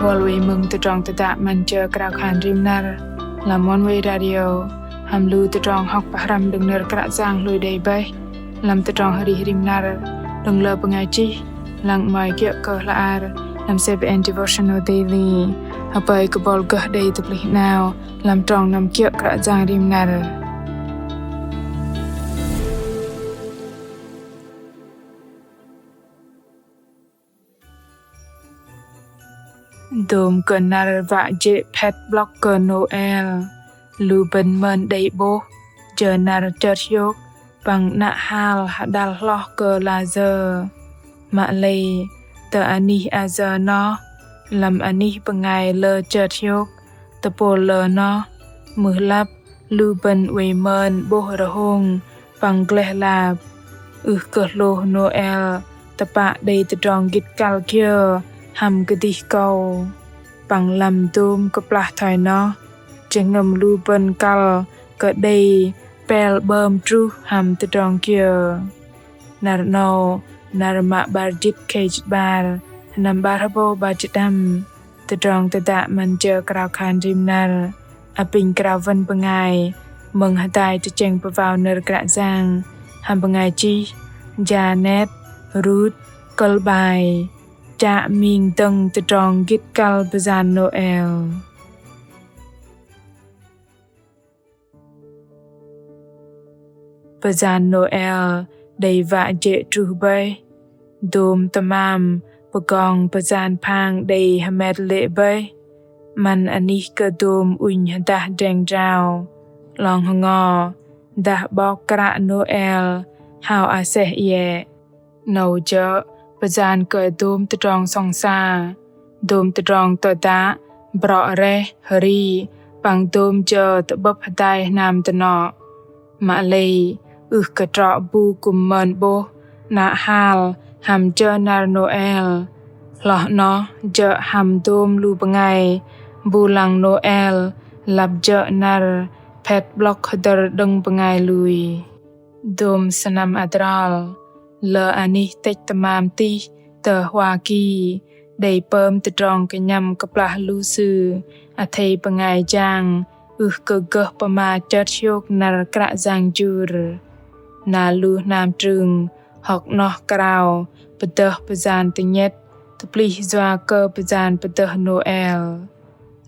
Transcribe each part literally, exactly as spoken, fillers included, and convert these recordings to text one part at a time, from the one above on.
Bol wei mơ̆ng tơdrong tơdă 'Măn jơ krao khan rim năr lăm Oneway Radio hăm lu tơdrong hŏk pơhrăm đơ̆ng nơ̆r Kră Yang hlôi đei bơih lăm tơdrong arih rim năr đơ̆ng lơ bơngai chih lăng 'mơ̆i kiơ̆ kơ hla ar lăm CBN Devotional Daily. Hơpơi kơ bol gơh đei tơplih 'nao lăm trong năm kiơ̆ Kră Yang rim năr. Dôm kơ năr wă jê̆ phĕt 'blŏk kơ Nôel, lu bơ̆n mơn đei 'bôh jơ năr chơt hiôk păng 'nă hal hơđăl hloh kơ layơ. Mă lei tơ anih ayơ noh, lăm anih bơngai lơ chơt hiôk, tơpôl lơ noh, mưh lăp lu bơ̆n oei mơn 'bôh rơhông păng gleh lap. Ưh kơ hlôh Nôel tơpă đei tơdrong gĭt kăl kiơ hăm kơdih kâu. Păng lăm dôm kơplah thoi noh, jơhngơ̆m lu bơ̆n kăl kơ đei pel 'bơm truh hăm tơdrong kiơ. Năr 'nâu, năr mă 'bar jĭt khei jĭt 'bar, sơnăm 'bar hơbâu 'bar jĭt đăm. Tơdrong tơdă 'Măn jơ krao khan rim năr apinh krao wơ̆n bơngai mơ̆ng hơdai tơchĕng pơwao nơ̆r Kră Yang hăm bơngai chih Janet Ruth Kơlbai. Chă ming dơ̆ng tơdrong gĭt kăl bơyan Nôel. Bơyan Nôel đei wă jê̆ truh bơih. Dôm tơmam pơgong bơyan phang đei hơmet lê̆ bơih. 'Măn anih kơ dôm ŭnh hơdah dreng drao, 'long hơngo dah 'bok kră Nôel hao aseh iĕ. 'Nâu jơ̆ bơyan kơ dôm tơdrong sŏng sa, dôm tơdrong tơdă, brŏ reh, hri, păng dôm jơ tơ'bơ̆p hơdai hnam dơnŏ. Mă lei ưh kơ trŏ bu kư̆m mơn 'bôh 'nă hal hăm jơ năr Nôel. Hloh 'noh jơ̆ hăm dôm lu bơngai bu lăng Nôel lăp jơ̆ năr phĕt 'blŏk hơdơ̆r đơ̆ng bơngai lui. Dôm sơnăm adrol, lơ anih tĕch tơmam tih tơ Hoa Kỳ đei pơm tơdrong kơnhăm kơplah lu sư athei bơngai jang ưh kơ gơh pơma chơt hiôk năr Kră Yang jur. Na lu hnam trưng hŏk 'noh krao pơdơh bơyan tơnhĕt tơplih yua kơ bơyan pơdơh Nôel.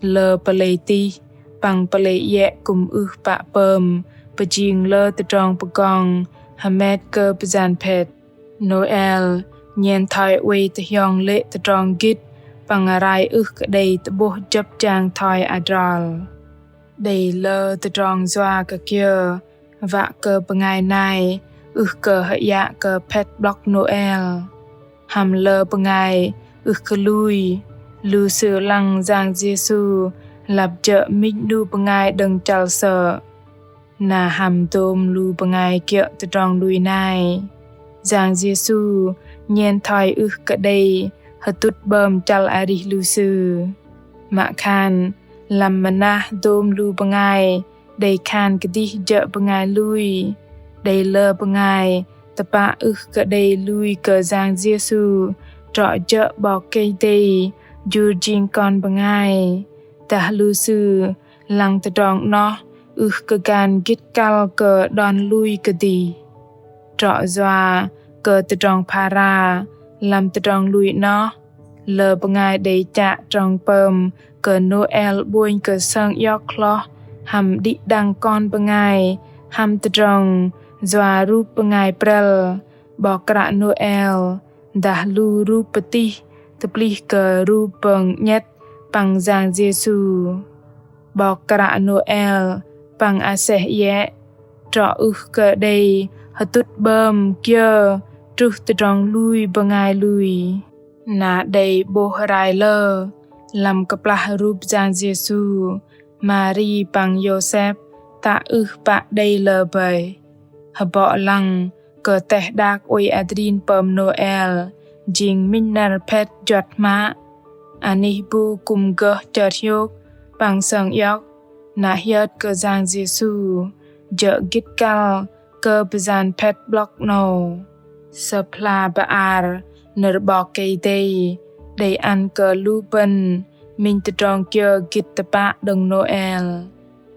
Lơ pơlei tih păng pơlei iĕ kư̆m ưh pă pơm pơjing lơ tơdrong pơgong hơmet kơ bơyan phĕt. Nôel nhen thoi oei tơhiong lê̆ tơdrong gĭt păng rai ưh kơ đei tơ'bôh jơ̆p jang thoi adrol. Đei lơ tơdrong yua kơ kiơ wă kơ bơngai nai ưh kơ hơiă kơ phĕt 'blŏk Nôel. Hăm lơ bơngai ưh kơ lui, lu sư lăng Yang Yêsu lăp jơ̆ minh 'nu bơngai đơ̆ng chăl sơ̆. Na hăm dôm lu bơngai kiơ̆ tơdrong lui nai, Yang Yêsu nhen thoi ưh kơ đei hơtŭt 'bơm chăl arih lu sư. Mă khan lăm mơnah dôm lu bơngai đei khan kơdih jơ̆ bơngai lui. Đei lơ bơngai tơpă ưh kơ đei lui kơ Yang Yêsu trŏ jơ̆ 'Bok Kei-Dei jur jing kon bơngai. Dah lu sư lăng tơdrong 'noh ưh kơ gan gĭt kăl kơ đon lui kơdih. Trŏ yua kơ tơdrong phara lăm tơdrong lui 'noh, lơ bơngai đei chă trong pơm kơ Nôel 'bônh kơ sơng iŏk hloh hăm đĭ đăng kon bơngai hăm tơdrong yua rup bơngai prĕl, 'bok kră Nôel, dah lu rup pơtih tơplih kơ rup pơng 'nhĕt păng Yang Yêsu. 'Bok kră Nôel păng aseh iĕ, trŏ ưh kơ đei hơtŭt 'bơm kiơ truh tơdrong lui bơngai lui. Na đei 'bôh rai lơ lăm kơplah rup Yang Yêsu, Mari păng Yôsep tă ưh pă đei lơ bơih. Hơbŏ lăng kơ teh đak oei adrin pơm Nôel jing minh năr phĕt juăt hmă. Anih bu kư̆m gơh chơt hiôk păng sơng iŏk, na hiơt kơ Yang Yêsu jơ̆ gĭt kăl kơ bơyan phĕt 'blŏk 'nâu. Sơ̆p hla bơar nơ̆r 'Bok Kei-Dei đei ăn kơ lu bơ̆n Minh tơdrong kiơ gĭt tơpă đơ̆ng Nôel?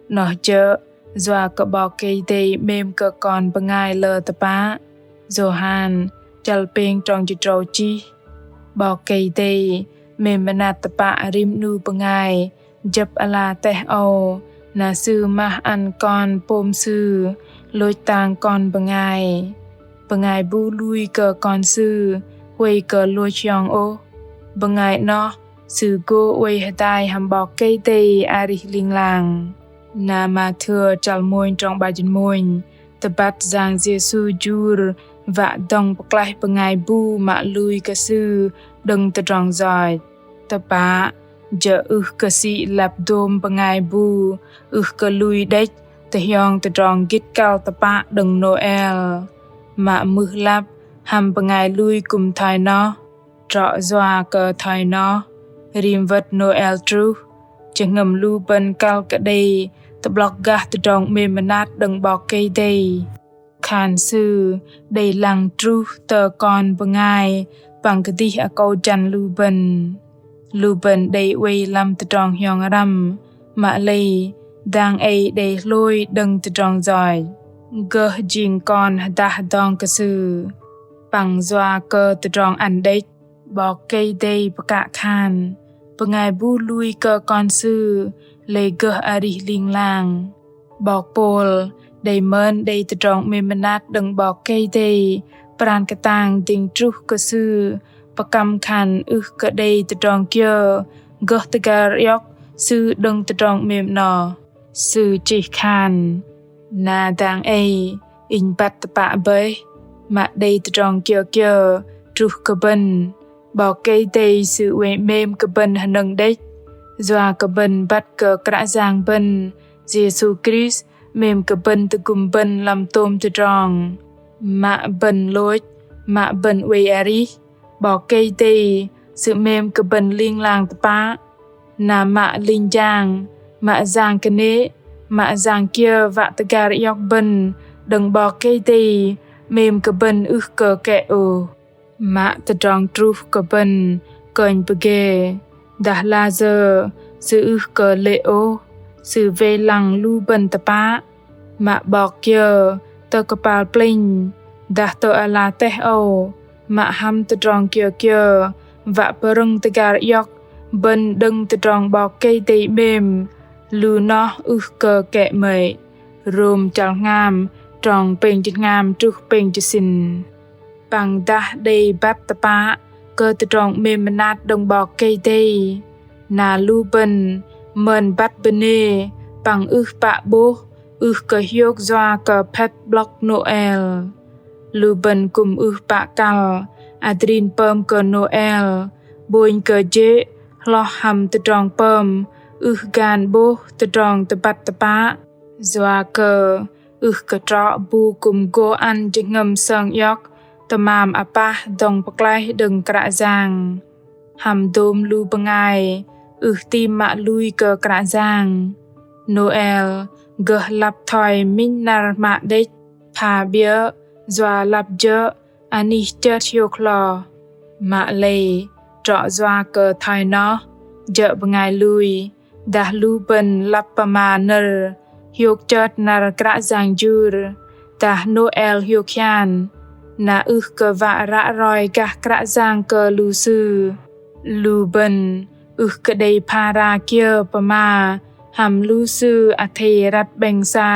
Noh jơ̆ yua kơ 'Bok Kei-Dei 'mêm kơ kon bơngai lơ tơpă. Yôhan chăl pêng trong jĭt drâu chih: 'Bok Kei-Dei 'mêm mơnat tơpă rim 'nu bơngai jơ̆p ala teh âu, na Sư mah ăn Kon pôm Sư lôch tang kon bơngai. Bơngai bu lui kơ Kon Sư huay kơ lôch hiong ôh. Bơngai 'noh sư gô oei hơdai hăm 'Bok Kei-Dei arih ling lang. Na Mathêu chăl mônh trong 'bar jĭt mônh, tơbăt Yang Yêsu jur wă dŏng pơklaih bơngai bu mă lui kơ Sư đơ̆ng tơdrong yoch. Tơpă jơ̆ ưh kơ sĭ lăp dôm bơngai bu ưh kơ lui đĕch tơhiong tơdrong gĭt kăl tơpă đơ̆ng Nôel. Mă mưh lăp hăm bơngai lui kư̆m thoi noh. Trŏ yua kơ thoi noh, rim wơ̆t Nôel truh, jơhngơ̆m lu bơ̆n kăl kơ đei tơ'blŏk gah tơdrong 'mêm mơnat đơ̆ng 'Bok Kei-Dei. Khan Sư đei lăng truh tơ kon bơngai păng kơdih akâu jăn lu bơ̆n. Lu bơ̆n đei oei lăm tơdrong hiong răm, mă lei dang ei đei hlôi đơ̆ng tơdrong yoch. Gơh jing kon hơdah hơdong kơ Sư. Păng yua kơ tơdrong ăn đĕch, 'Bok Kei-Dei pơkă khan bơngai bu lui kơ Kon Sư lei gơh arih ling lang. 'Bok Pôl đei mơn đei tơdrong 'mêm mơnat đơ̆ng 'Bok Kei-Dei pran kơtang dĭng truh kơ sư pơkăm khan ưh kơ đei tơdrong kiơ gơh tơgar iŏk sư đơ̆ng tơdrong 'mêm 'noh. Sư chih khan: Na dang ei inh băt tơpă bơih, mă đei tơdrong kiơ kiơ truh kơ bơ̆n, 'Bok Kei-Dei Sư oei 'mêm kơ bơ̆n hơnơ̆ng đĕch. Yua kơ bơ̆n băt kơ Kră Yang bơ̆n Yêsu Krist 'mêm kơ bơ̆n tơgŭm bơ̆n lăm tôm tơdrong. Mă bơ̆n lôch, mă bơ̆n oei arih, 'Bok Kei-Dei Sư 'mêm kơ bơ̆n ling lang tơpă. Na mă linh jang, mă yang kơnê̆, mă yang kiơ wă tơgar iŏk bơ̆n đơ̆ng 'Bok Kei-Dei 'mêm kơ bơ̆n ưh kơ kĕ ôh. Mă tơdrong truh kơ bơ̆n kơnh pơgê, dah layơ sư ưh kơ lê̆ ôh, sư wei lăng lu bơ̆n tơpă. Mă 'bok kiơ tơ kơpal plĕnh, dah tơ ala teh âu, mă hăm tơdrong kiơ kiơ wă pơrơ̆ng tơgar iŏk bơ̆n đơ̆ng tơdrong 'Bok Kei-Dei 'mêm, lu noh ưh kơ kĕ 'mơ̆i. Rôm chăl hngam, trong pêng jĭt hngam truh pêng jĭt sĭn. Păng dah đei băt tơpă kơ tơdrong 'mêm mơnat đơ̆ng 'Bok Kei-Dei, na lu bơ̆n mơn băt bơnê păng ưh pă 'bôh, ưh kơ hiôk yua kơ phĕt 'blŏk Nôel. Lu bơ̆n kư̆m ưh pă kăl adrin pơm kơ Nôel, 'bônh kơ jê̆ hloh hăm tơdrong pơm ưh gan 'bôh tơdrong tơbăt tơpă. Yua kơ ưh kơ trŏ bu kư̆m gô ăn jơhngơ̆m sơng iŏk tơmam apah dŏng pơklaih đơ̆ng Kră Yang. Hăm dôm lu bơngai ưh tim mă lui kơ Kră Yang, Nôel gơh lăp thoi minh năr hmă đĕch, pha 'biơ̆ yua lăp jơ̆ anih chơt hiôk hloh. Mă lei trŏ yua kơ thoi noh, jơ̆ bơngai lui, dah lu bơ̆n lăp pơma nơ̆r hiôk chơt năr Kră Yang jur, dah Nôel hiôk hian, na ưh kơ wă ră roi gah Kră Yang kơ lu sư. Lu bơ̆n ưh kơ đei phara kiơ pơma hăm lu sư athei răt 'bĕng sa.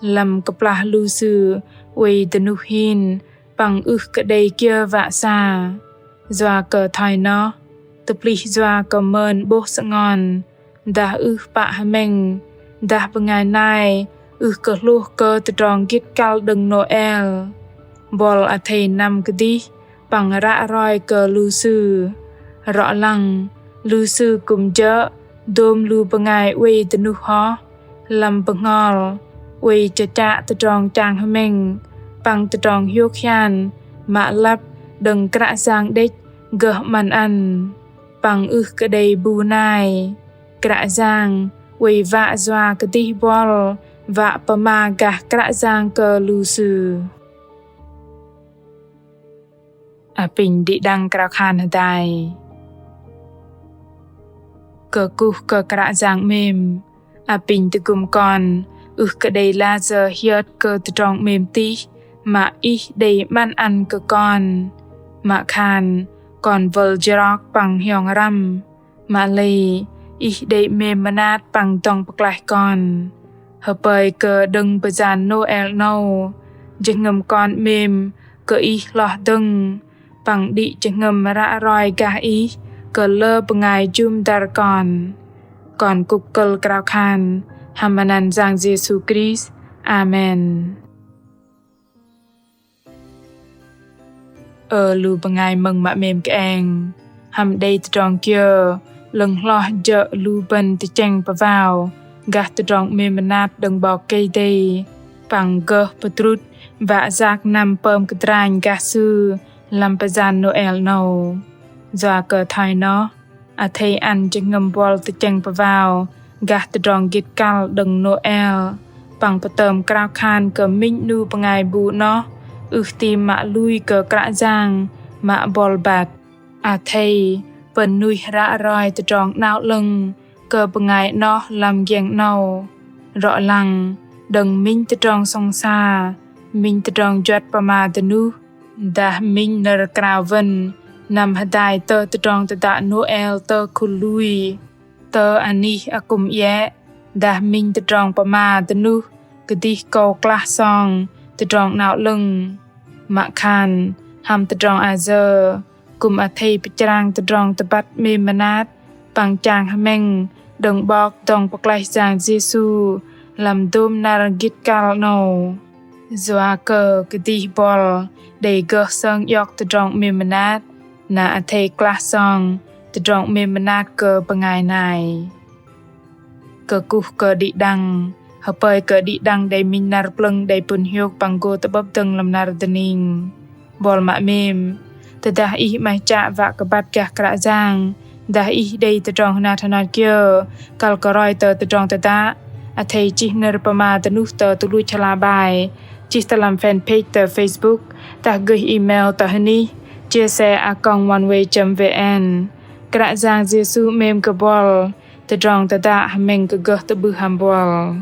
Lăm kơplah lu sư oei dơnuh hin păng ưh kơ đei kiơ wă sa. Yua kơ thoi noh, tơplih yua kơ mơn 'bôh sơngon, dah ưh pă hơmĕng, dah bơngai nai ưh kơ hlôh kơ tơdrong gĭt kăl đơ̆ng Nôel. Buăl athei năm kơdih păng ră roi kơ lu sư. Rŏ lăng, lu sư kư̆m jơ̆ dôm lu bơngai oei dơnuh hoh, lăm bơhngol, oei chơchă tơdrong chang hơmĕng, păng tơdrong hiôk hian, mă lăp đơ̆ng Kră Yang đĕch gơh 'măn ăn. Păng ưh kơ đei bu nai, Kră Yang oei wă yua kơdih buăl wă pơma gah Kră Yang kơ lu sư. Apinh đĭ đăng krao khan hơdai. Kơkuh kơ Kră Yang 'mêm. Apinh tơgŭm kon ưh kơ đei lăh sơ̆ hiơt kơ tơdrong 'mêm tih, mă Ih đei 'măn ăn kơ kon. Mă khan kon wơl jrok păng hiong răm. Mă lei Ih đei 'mêm mơnat păng dŏng pơklaih kon. Hơpơi kơ đơ̆ng bơyan Nôel 'nâu, jơhngơ̆m kon 'mêm kơ Ih hloh dơ̆ng, păng đĭ jơhngơ̆m ră roi gah Ih kơ lơ bơngai jŭm dăr kon. Kon kŭk kơ̆l krao khan hăm anăn Yang Yêsu Krist. Amen. Ơ lu bơngai mơ̆ng mă 'mêm kơeng, hăm đei tơdrong kiơ 'lơ̆ng hloh jơ̆ lu bơ̆n tơchĕng pơwao gah tơdrong 'mêm mơnat đơ̆ng 'Bok Kei-Dei, păng gơh pơdrŭt wă yak năm pơm kơdranh gah Sư lăm bơyan Nôel 'nâu. Yua kơ thoi noh, athei ăn jơhngơ̆m buăl tơchĕng pơwao gah tơdrong gĭt kăl đơ̆ng Nôel, păng pơtơm krao khan kơ minh 'nu bơngai bu 'noh ưh ti mă lui kơ Kră Yang mă buăl băt. Athei pơ̆n nuih ră roi tơdrong 'nao 'lơ̆ng kơ bơngai 'noh lăm giĕng 'nâu. Rŏ lăng đơ̆ng minh tơdrong sŏng sa, minh tơdrong juăt pơma dơnuh, dah minh nơ̆r krao wơ̆n năm hơdai tơ tơdrong tơdă Nôel tơ khul lui, tơ anih akŭm iĕ, dah minh tơdrong pơma dơnuh kơdih kâu klah song tơdrong 'nao 'lơ̆ng. Mă khan hăm tơdrong ayơ, kư̆m athei pơchrang tơdrong tơbăt 'mêm mơnat păng chang hơmĕng đơ̆ng 'Bok dŏng pơklaih Yang Yêsu lăm dôm năr gĭt kăl 'nâu. Yua kơ kơdih buăl đei gơh sơng iŏk tơdrong 'mêm mơnat, na athei klah song tơdrong 'mêm mơnat kơ bơngai nai. Kơkuh kơ đĭ đăng, hơpơi kơ đĭ đăng đei minh năr plơ̆ng đei pŭn hiôk păng gô tơ'bơ̆p dơ̆ng lăm năr dơning. Buăl mă 'mêm, tơdah ih 'maih chă wă kơ băt gah Kră Yang, dah ih đei tơdrong hơnat hơnat kiơ kăl kơ roi tơ tơdrong tơdă, athei chih nơ̆r pơma dơnuh tơ tơluch hla bơar, chih tơ lăm fanpage tơ Facebook, dah gơih email tơ hơnih chia sẻ a còng oneway chấm vn. Kră Yang Yêsu 'mêm kơ buăl. Tơdrong tơdă hơmĕng kơ gơh tơ'bưh hăm buăl.